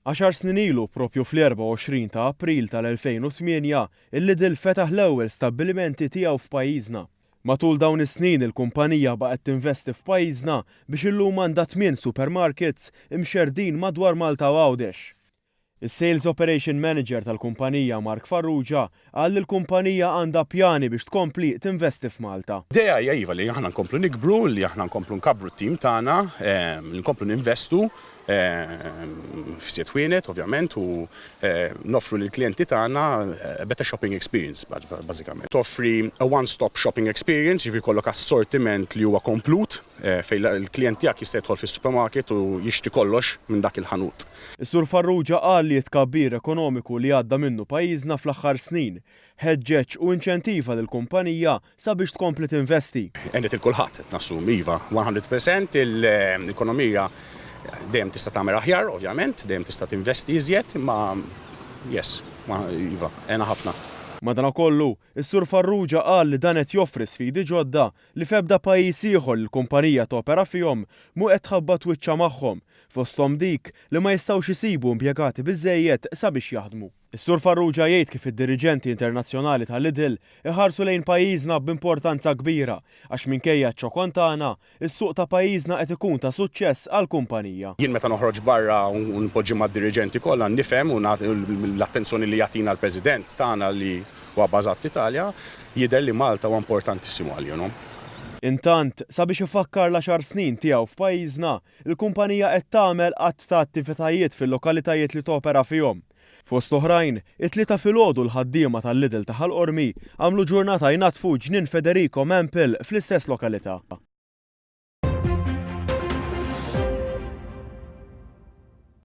Għaxar snin ilu, propju fl-24 ta' April tal-2008, il-Lidl fetaħ l-ewwel stabbilimenti tiegħu f'pajjiżna. Matul dawn is-snin il-kumpanija baqgħet tinvesti f'pajjiżna biex illum għandha tmien supermarkets imxerrdin madwar Malta u Għawdex. Is-Sales Operation Manager tal-kumpanija Mark Farrugia qal li l-kumpanija għandha pjani biex tkompli tinvesti f'Malta. L-idea hija iva li aħna nkomplu nikbru, li aħna nkomplu nkabbru t-tim tagħna, li nkomplu ninvestu f'iżjed ħwienet ovvjament u noffru lill-klijenti tagħna a better shopping experience bażikament. Toffri a one-stop shopping experience, jiġifieri jkollok assortiment li huwa komplut fejn il-klijent tiegħek jista' jidħol fis-supermarket u jixtri kollox minn dak il-ħanut. Is-Sur Farrugia qal li t-tkabbir ekonomiku li għadda minnu pajjiżna fl-aħħar snin, ħeġġeġ u inċentiva lill-kumpanija sabiex tkompli tinvesti. Għenet il kulħadd, qed nassumi, iva, 100%, l-ekonomija dejjem tista' tagħmel aħjar, ovvjament, dejjem tista' tinvesti iżjed, imma yes, iva, għena ħafna. Madanakollu, is-Sur Farrugia qal li dan qed joffri sfidi ġodda li f'ebda pajjiż ieħor li l-kumpanija topera fihom mhu qed tħabbat wiċċha magħhom, fosthom dik li ma jistgħux isibu impjegati biżżejjed sabiex jaħdmu. Is-Sur Farrugia jgħid kif id-diriġenti internazzjonali ta' Lidl iħarsu lejn pajjiżna b'importanza kbira għax minkejja ċ-ċokon tagħna, is-suq ta' pajjiżna qed ikun ta' suċċess għall-kumpanija. Jien meta noħroġ barra u npoġġi mad-diriġenti kollha nifhem u l-attenzjoni li jagħtina l-President tagħna li huwa bbażat fl-Italja, jidher li Malta huwa importantissimu għalihom. Intant, sabiex ifakkar l-għaxar snin tiegħu f'pajjiżna, il-kumpanija qed tagħmel għadd ta' attivitajiet fil-lokalitajiet li topera fihom. Fost oħrajn, it-Tlieta filgħodu l-ħaddiema tal-Lidl ta' Ħal Qormi għamlu ġurnata jnaddfu Ġnien Federico Mampel fl-istess lokalità.